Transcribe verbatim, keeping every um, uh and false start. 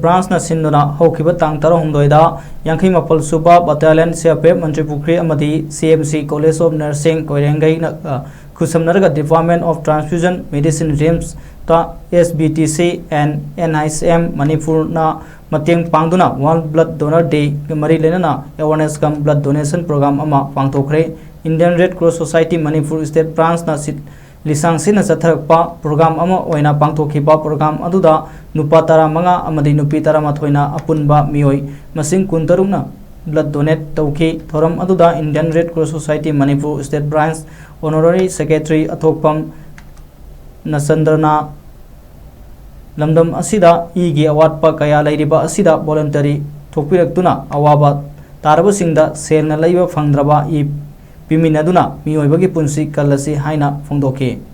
branchꯅ ꯁꯤꯟꯗꯨꯅ ꯍꯧꯈꯤꯕ ꯇꯥꯡ ꯇꯔꯥꯍꯨꯝꯗꯣꯏꯗ ꯌꯥꯡꯈꯩ ꯃꯥꯄꯜ ꯁꯨꯕ battalion CRPF ꯃꯟꯇ꯭ꯔꯤꯄꯨꯈ꯭ꯤ ꯑꯃꯗꯤ CMC College of Nursing ꯀꯣꯏꯔꯦꯡꯒꯩꯅ, ꯑ, ꯈꯨꯠꯁꯝꯅꯔꯒ Department of Transfusion Medicine, RIMSꯇ SBTC and NICM ꯃꯅꯤꯄꯨꯔꯅ ꯃꯇꯦꯡ ꯄꯥꯡꯗꯨꯅ World Blood Donor Dayꯒ ꯃꯔꯤ ꯂꯩꯅꯅ awareness cum blood donation program ꯑꯃ ꯄꯥꯡꯊꯣꯛꯈ꯭ꯔꯦ꯫ Indian Red Cross Society Manipur State Branchꯅ ꯁꯤꯠ-, ꯂꯤꯁꯥꯡ ꯁꯤꯠꯅ ꯆꯠꯊꯔꯛꯄ program ꯑꯃ ꯑꯣꯏꯅ ꯄꯥꯡꯊꯣꯛꯈꯤꯕ program ꯑꯗꯨꯗ ꯅꯨꯄꯥ ꯇꯔꯥꯃꯉꯥ ꯑꯃꯗꯤ ꯅꯨꯄꯤ ꯇꯔꯥꯃꯥꯊꯣꯏꯅ ꯑꯄꯨꯟꯕ ꯃꯤꯑꯣꯏ ꯃꯁꯤꯡ ꯀꯨꯟꯇꯔꯨꯛꯅ blood donate ꯇꯧꯈꯤ꯫ ꯊꯧꯔꯝ ꯑꯗꯨꯗ Indian Red Cross Society Manipur State Branch Honorary Secretary ꯑꯊꯣꯛꯄꯝ ꯅꯆꯟꯗ꯭ꯔꯅ ꯂꯝꯗꯝ ꯑꯁꯤꯗ ꯏꯒꯤ ꯑꯋꯥꯠꯄ ꯀꯌꯥ ꯂꯩꯔꯤꯕ ꯑꯁꯤꯗ voluntary ꯊꯣꯛꯄꯤꯔꯛꯇꯨꯅ ꯑꯋꯥꯕ ꯇꯥꯔꯕꯁꯤꯡꯗ ꯁꯦꯜꯅ ꯂꯩꯕ ꯐꯪꯗ꯭ꯔꯕ ꯏ ꯄꯤꯃꯤꯟꯅꯗꯨꯅ ꯃꯤꯑꯣꯏꯕꯒꯤ ꯄꯨꯟꯁꯤ ꯀꯜꯂꯁꯤ ꯍꯥꯏꯅ ꯐꯣꯡꯗꯣꯛꯈꯤ꯫